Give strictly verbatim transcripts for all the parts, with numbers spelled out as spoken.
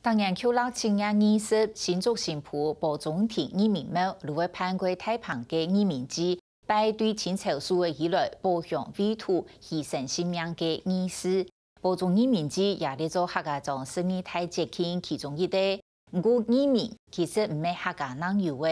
逐年舊曆七月二十，新竹新埔褒忠亭義民廟就會辦過大棚个義民祭，拜對清朝時以來保鄉衛土、犧牲性命个義士。褒忠義民祭也列做客家庄十二大節慶其中一個。毋過義民其實毋係客家特有个，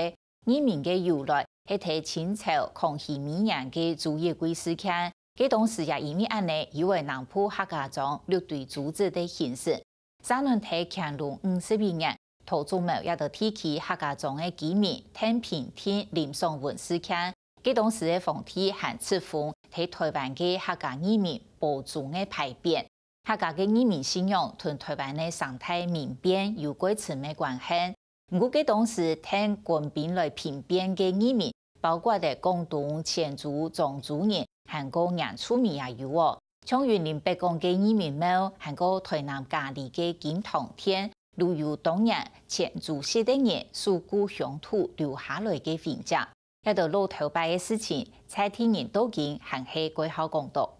義民个由來係在清朝康熙尾年个朱一貴事件。該當時也因為恁呢，有位南部客家庄六堆組織个形成， 續等在乾隆五十一年，桃竹苗這兜地區客家庄个居民𢯭平定林爽文事件，該當時个皇帝還敕封在臺灣个客家義民褒忠个牌匾。客家个義民信仰同臺灣个三大民變有蓋深个關係。毋過該當時𢯭官兵來平變个義民，包括了廣東、泉州、漳州人，還過原住民也有哦。 像雲林北港个義民廟，還過臺南佳里个金堂殿，就有當年泉州籍个人守護鄉土留下來个痕跡。這兜老頭擺个事情，在地人到今還係蓋好講到。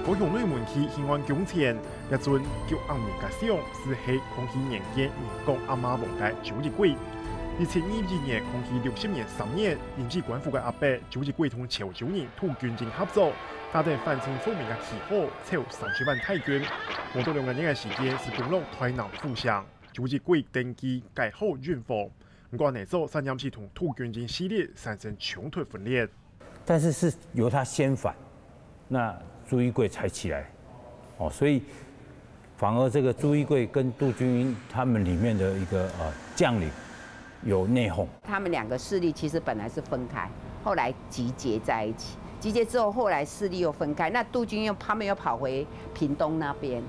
高雄內門區興安宮前，這尊叫阿明个像，就係康熙年間人講阿媽王个朱一貴。一七二一年，康熙六十年三月，臨濟官府个阿伯朱一貴同潮州人渡軍營合作，打等反清復明个旗號， 湊三十萬大軍，無到兩個月个時間，就攻落臺南府城，朱一貴登基，改號允和。毋過，恁呢做，煞引起同渡軍營勢力產生衝突分裂。但是是由他先反，那朱一貴才起來，哦，所以反而這個朱一貴跟渡軍他們裡面的一個，呃，將領有內訌。他們兩個勢力其實本來是分開，後來集結在一起。集結之後，後來勢力又分開，那渡軍又，他們又跑回屏東那邊。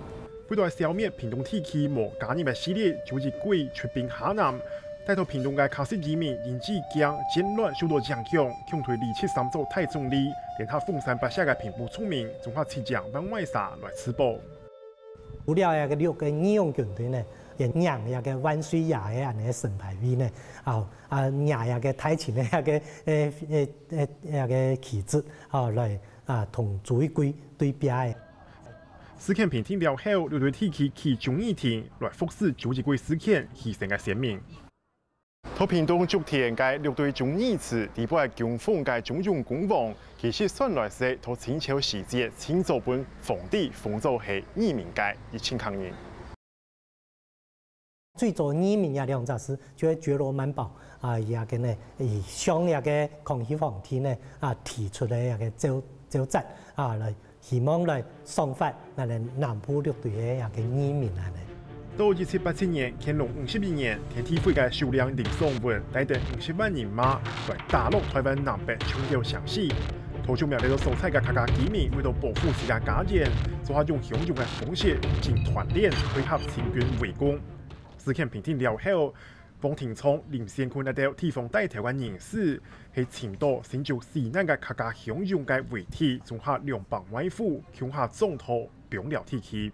為了消滅屏東地區無加入个勢力，朱一貴出兵下南，帶到屏東个客家移民因為驚戰亂受到影響，共同李七三做大總理，聯合鳳山八社个平埔族民，總下七萬外儕來自保。 除了這個六個義勇軍隊呢，也贏這個萬歲爺个恁呢个神牌位呢，啊，啊，贏這個大清个這個，呃，呃，呃，這個旗幟，啊，來，啊，同朱一貴對比个。事件平定了後，六堆地區起忠義亭來服侍朱一貴事件犧牲个先民。 在屏東竹田个六堆忠義祠，裡背供奉个忠勇公王，其實算來說，在清朝時節，清朝分皇帝封做係義民个一千客人。最早義民這兩隻字，就係覺羅滿寶啊，佢這個呢，佢向這個康熙皇帝呢，啊，提出个這個奏，奏摺啊，來 希望來賞罰𠊎等南部六堆个這個義民恁呢。到一七八七年，乾隆五十一年，天地會个首領林爽文帶等五十萬人馬來打落臺灣南北重要城市。桃竹苗這兜所在个客家居民為了保護自家家園，做下用鄉勇个方式，進團練配合清軍圍攻。事件平定了後， 黃庭昌、林先坤這兜地方帶頭个人士，係尋到身受死難个客家鄉勇个遺體，總下兩百外戶，共下葬到枋寮地區。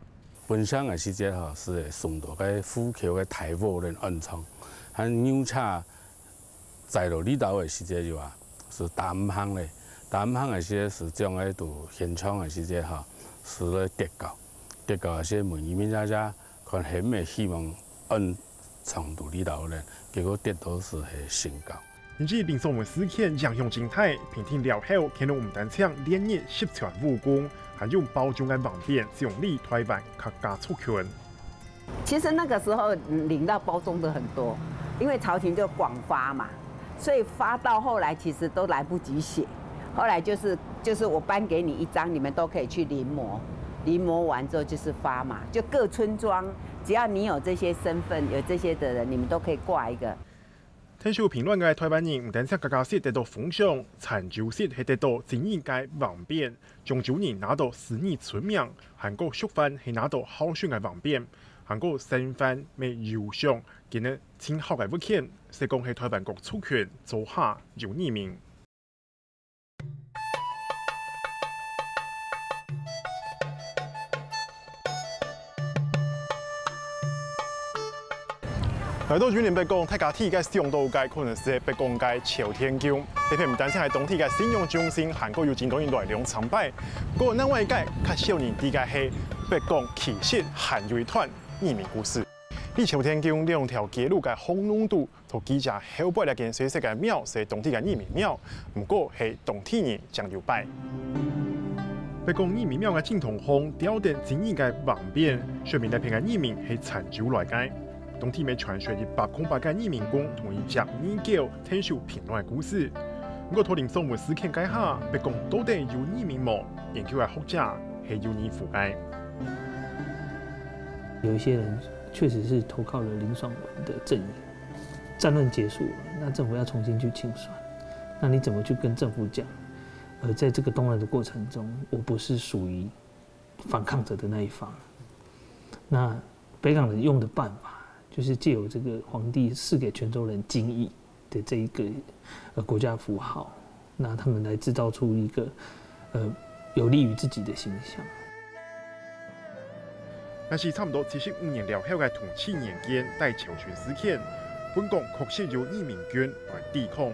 本省个時節吼，係送到該虎口个大武壢安葬，還牛車載落這兜个時節有啊，係打毋行咧，打毋行个時節係將該堵現場个時節吼，係來跌跤，跌跤个時節問移民姐姐， 看係毋係希望安葬到這兜咧，結果跌到係係新高。因為林爽文事件影響真大，平定了後，乾隆毋單淨連日十全武功，還用褒忠个橫匾獎勵臺灣客家族群。其實那個時候領到褒忠的很多，因為朝廷就廣發嘛， 所以發到後來其實都來不及寫，後來就是，就是我頒給你一張，你們都可以去臨摹，臨摹完之後就是發嘛，就各村莊，只要你有這些身份，有這些的人，你們都可以掛一個。𢯭手平亂个臺灣人，毋單淨確確實得到封賞，還確實係得到真正个橫匾。 漳州人拿到十二春名，還過熟飯係拿到孝順个橫匾，還過生飯乜有賞，今日盡孝个物件，實講係臺灣各族群做下有義民。來到雲林北港，大家第一个想到个可能係北港个朝天宮。這片毋單淨係當地个信仰中心，還過有真多人來龍參拜。不過另外一个較少人知个係北港其實還有一段義民故事。在朝天宮兩條街路个巷弄肚， 在記者後背這間細細个廟係當地个義民廟，毋過係當地人正有拜。北港義民廟个正堂項吊等真人个橫匾，說明這片个義民係泉州來个。當地乜傳說一百空八个義民公同一隻二狗𢯭手平亂个故事。毋過在林爽文事件該下，北港到底有義民無？研究个學者係有疑問个。有一些人确实是投靠了林爽文的阵营。战争结束了，那政府要重新去清算，那你怎么去跟政府讲？而在这个动乱的过程中，我不是属于反抗者的那一方。那北港人用的办法，就是借由这个皇帝赐给泉州人金印的这一个呃国家符号，那他们来制造出一个呃有利于自己的形象。 但是差毋多七十五年了後个同治年間，在潮春事件，本港確實有義民軍來抵抗。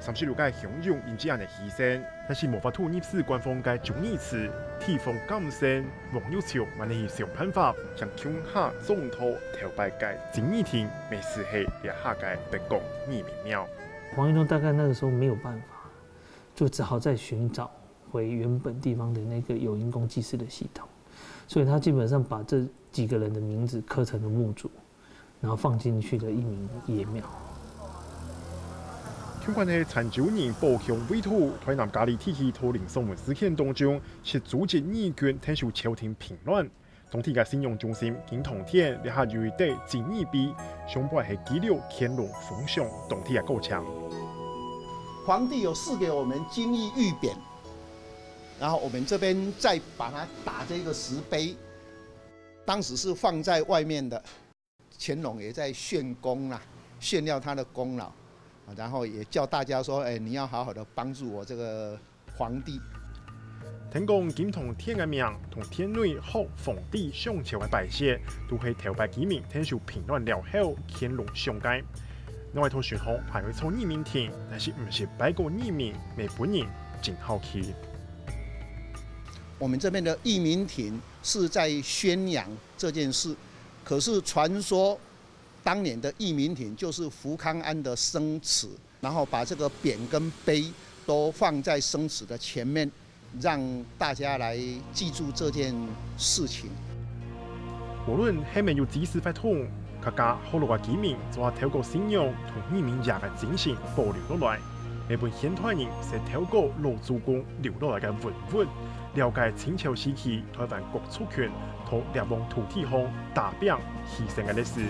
三十六个鄉勇因此恁呢犧牲，但是無法度入史官方个忠義祠，地方監生黃玉秋還係想辦法，將共下送到頭擺个真義亭，乜就係這下个北港義民廟。黃玉秋大概那个时候没有办法，就只好再寻找回原本地方的那个有因公祭祀的系统。 所以他基本上把这几个人的名字刻成了墓主，然后放进去的义民爷庙。共款係泉州人保鄉為土，台南佳里地區在林爽文事件當中，係組織義軍𢯭手朝廷平亂。當地个信仰中心金堂殿，這下有一垤真義碑，上背係記錄乾隆封賞當地个過程。皇帝有赐给我们金印玉匾，然后我们这边再把它打这个石碑，当时是放在外面的。乾隆也在炫功啦，炫耀他的功劳，啊然后也叫大家说，哎，你要好好的帮助我这个皇帝。聽講金堂殿个名同殿內學皇帝上朝个擺設，都係頭擺居民𢯭手平亂了後，乾隆賞个。另外，在順風還有一座義民亭，但是毋識拜過義民，乜分人真好奇。我们这边的义民亭是在宣扬这件事，可是传说当年的义民亭就是福康安的生祠，然后把这个匾跟碑都放在生祠的前面，让大家来记住这件事情。無論係毋係有祭祀活動，客家學老个居民做得透過信仰同義民爺个精神保留落來，乜分現代人識透過老祖公留落來个文物，了解清朝時期台灣各族群在這方土地項打拚犧牲个歷史。